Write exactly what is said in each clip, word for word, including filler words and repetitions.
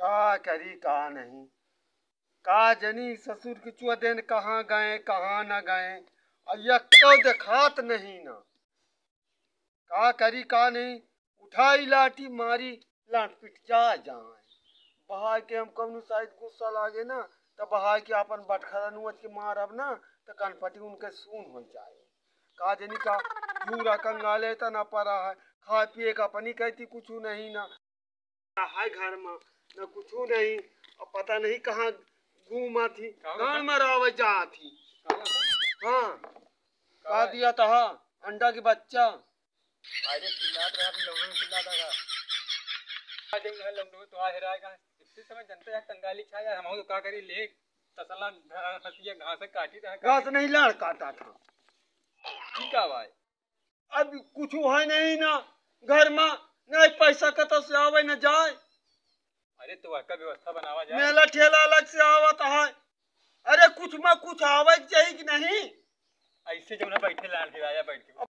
का करी, का नहीं, का जनी ससुर के चुआ देन कहाँ गए, कहाँ न गए, अउर यक्को देखात नहीं ना। का करी, का नहीं, उठाई लाठी मारी, लाठ पिटिया जाए। बहाय के हम कउनो साइड गुस्सा लागे ना, त बहाय के आपन बटखरा नोच के मारब ना, त कनपटी उनके सून होइ जाए। का जनी का झूरा कंगाले तना परा है, खाए पिए का अपनी कहती कुछ नहीं ना। ना है घर मा, ना कुछ नहीं। अब पता नहीं कहाँ घूमा थी, का होता? कहाँ मरावे जा थी। का होता? हाँ, का का है? दिया तहा अंडा की बच्चा। अरे चिल्लात रहा, अपने लौंडों में चिल्लाता था। आ जाऊँ ना लौंडो, तो आ हेराए का। इसी समय जनता यार कंगाली छा यार, हम तो का करी ले तसला घा-, हसिया घास काटी रहा। घास नहीं, लाड़ काटा था। ठीक है भाई। अब कुछ है नहीं ना घर मा, नहीं पैसा कतौ से आवे न जाए। अरे तो वह का व्यवस्था बनावा जाए। मेला ठेला अलग से आवत है। अरे कुछ मा कुछ आवे के चाहिए कि नहीं? ऐसे जो ना बैठे लाल हिलाया बैठ के।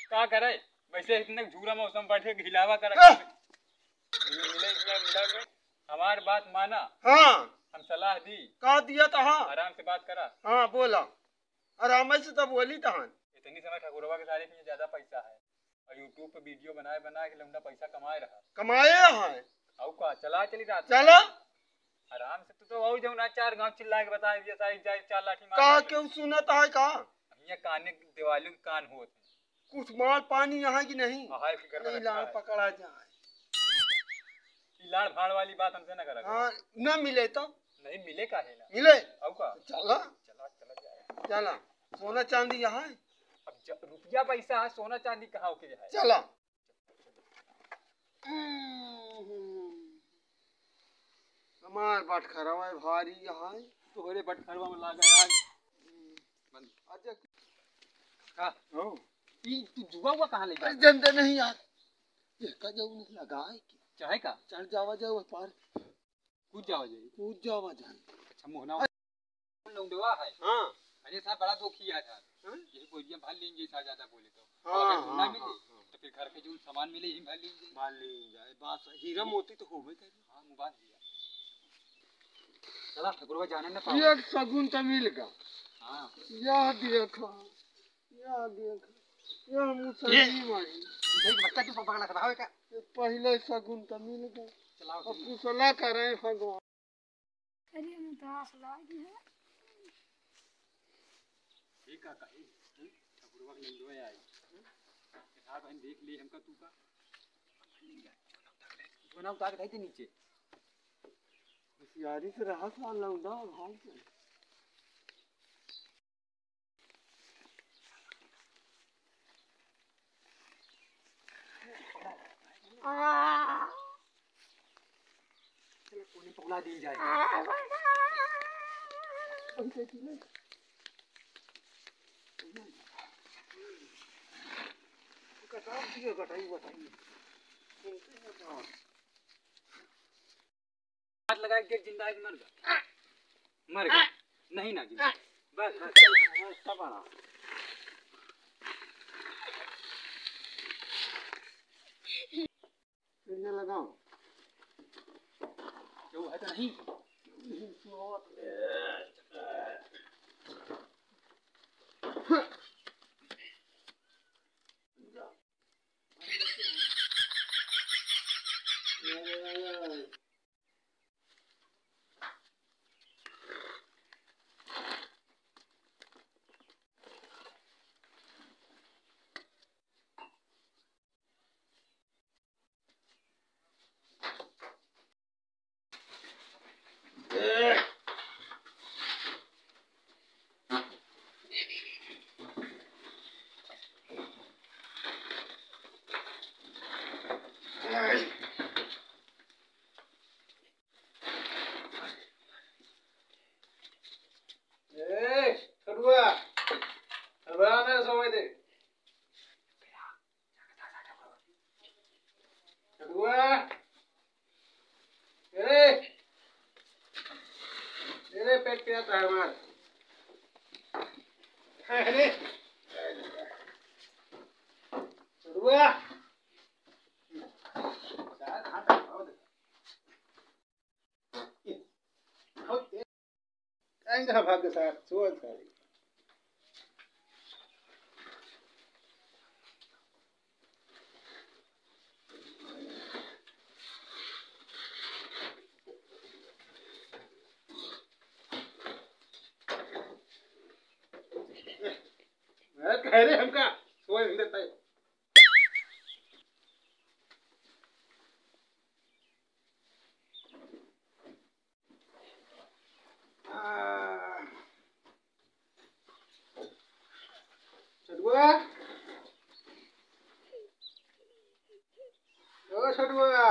का करे? वैसे इतने झूरा मौसम बैठ के हिलावा करा। आह! मिले, मिले, मिला के हमार बात माना। हाँ। हम सलाह दी। का दिया तहा? आराम से बात करा। हाँ, बोला। आराम से तब बोली तहन। इतनी समय ठकुरवा के सारे में ज्यादा पैसा है। और YouTube पे वीडियो बनाए, बनाए के लौंडा पैसा कमाए रहा। कमाए है। अउ का, चला चली रात में। चला। आराम से तू तो और जाऊँ ना, चार गांव चिल्ला के बता दिया, सारी जाए चार लाठी मार का के। केहू सुनत है का? हम ये काने दिवाली के कान होत है। कुछ माल पानी यहाँ की नहीं? हाँ, फिक्र नहीं, मत लाड़ कर। पकड़ा जाए। ई लाड़ भाड़ वाली बात हमसे ना करा करो। हाँ, ना मिले तो? नहीं मिले काहे ना? मिले? अउ का? चला। चला, चला जाए। चला। सोना चांदी यहाँ है? अब ज-, रुपया पैसा है, सोना चांदी कहाँ होके है? चला। हमार बटखरवा भारी है। तोहरे बटखरवा में लागा यार। अच्छा। का? हो। ई तू जुआ हुआ कहाँ ले अरे जाता? जनते नहीं यार। ये का जाऊ नहीं लगाए के। चाहे का? चढ़ जावा जाए वह पार। कूद जावा जाए। कूद जावा जाए। अच्छा, मोहना लौंडवा है। हाँ। अरे साहब, बड़ा दुखी है साहब। हाँ? यही बोलिया भर लेंगे साहब, ज्यादा बोले तो। हाँ, अगर ना हाँ, मिले, हाँ, हाँ। तो फिर घर के जो सामान मिले, यही भर लेंगे। भर लेंगे। बात सही। हीरा मोती तो होबे करे। हाँ, मुँह बांध दिया। चला, ठकुरवा जाने न पाओ। एक सगुन तो मिल गया। हाँ। यह देखो, यह देखो, यह मुसल्ली मारी। देख, बच्चा क्यों पकड़ा खड़ा है क्या? ये पहले सगुन तो मिल गया। चलाओ, अब चलिए। कुशला करे भगवान। अरे, हम तो आस लागी है। ठीक है, कही, हम्म? ठकुरवा के लंगड़ो आई। हम्म? किताब हम देख ली, हमका तू का? सोना उतार के दे दे नीचे। होशियारी से रहा साल लौंडा भाग के। चलो, कोने पकड़ा दी जाए। हाथ लगा के देख, जिंदा है कि मर गया? मर गया। नहीं ना जिंदा। बस, बस, चल, बस, सब आराम। इन्हें लगाओ। क्यों है तो नहीं? ए, छोटुआ, अब आना समय दे। छोटुआ, ए, ए रे, पेट पिरात है हमार। अरे, छोटुआ। कहाँ भाग गए सार? सोच सारे। मैं कह रहे हमका सोए नहीं देता है। आ, छोटुआ, ओ छोटुआ।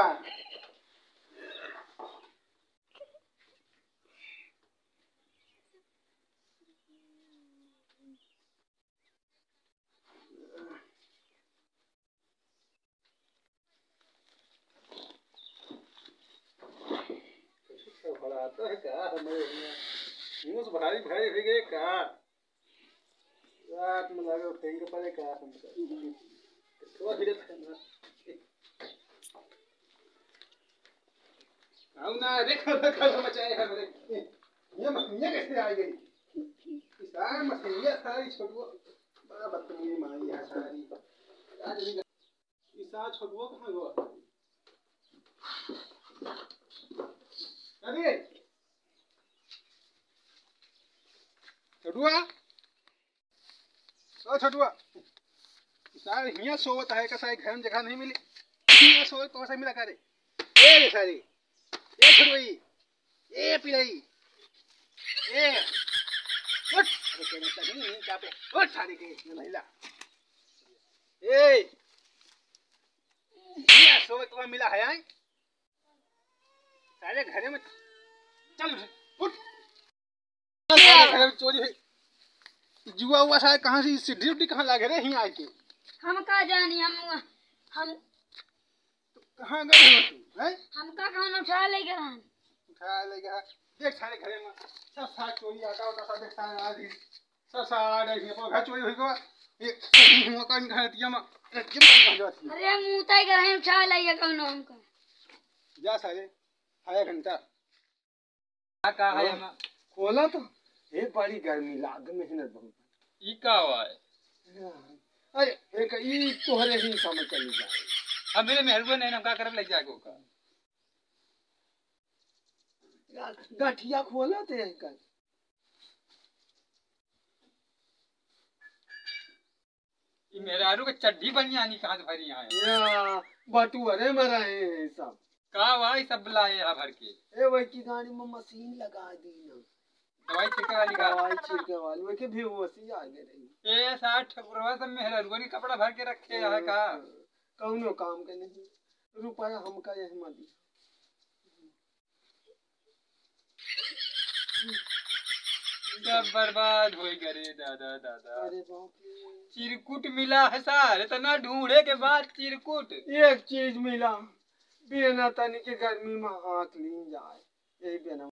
बड़ा आता है का हमारे यहाँ? मुंह से भारी भारी हो गए का? रात में लगे उठेंगे पड़े का हमको? थोड़ा धीरे से ना। आओ ना, देखो, देखो, मचाए हैं मेरे। ये मछलियाँ कैसे आ गई? ये सारा मछलियाँ सारी छोटुआ, बड़ा बदतमीजी मारी है सारी। आज भी ये सारा छोटुआ कहाँ गया? अरे, छोटुआ, ओ छोटुआ, सारे हियाँ सोवत है, का सारे घर में जगह नहीं मिली। हियाँ सोवत कौन सा मिला करे? ए रे सारे, ए छोटुई, ए पिलाई, ए, उठ, अरे क्या नहीं, क्या पे, उठ सारे के, ये महिला। ए, हियाँ सोवत कौन मिला है, आए? सारे घरे में, चल, उठ। सारे घर में चोरी है। जुआ हुआ सारे कहाँ से, सीढ़ी उड्डी कहाँ लागे रे, हियाँ आके? हम का जानी, हम, हम कहाँ गए हो तू, हैं? हमका कौन उठा ले गए हन? उठा ले गए। देख सारे घरे में, सब सारे चोरी आता होता, सब देख सारे आज ही, सब सारे आ गए, ये पूरा घर चोरी हो गया। ये कहीं हुआ का नहीं घर दिया मैं, एक दिन बंद हो जाती है। अरे मुँह ताई घर उठा ले गए कौन हमका। जा सारे, आधा घंटा। का, का है हाँ, एमा? खोला तो, हे बड़ी गर्मी लाग, मेहनत बहुत। ई का हुआ है? अरे, एक ई तोहरे ही समझ चली जाए। अब मेरे मेहरुआ नहीं, हम का करब ले जाके ओका? ग-, गठिया खोला तो एकर। ई मेहरारू के चड्ढी बनियानी कहाँ से भरी आए? या, बटुअरे में रहे हैं सब। का भाई सब लाए यहाँ भर के? ए, वही की गाड़ी में मशीन लगा दी ना। दवाई छिड़के वाली का? दवाई छिड़के वाली, वही के बेहोशी आ गए रही। ए, साठ ठकुरवा सब मेहरारू के कपड़ा भर के रखे यहाँ का? हाँ, कौनो काम के नहीं। रुपया हमका यही मत दी। सब बर्बाद होइ गए रे दादा, दादा। अरे बाप रे। चिरकुट मिला है सार, इतना ढूंढे के बाद चिरकुट। एक चीज मिला, बिना तनी के गर्मी में हाँक ली जाए, यही बिना।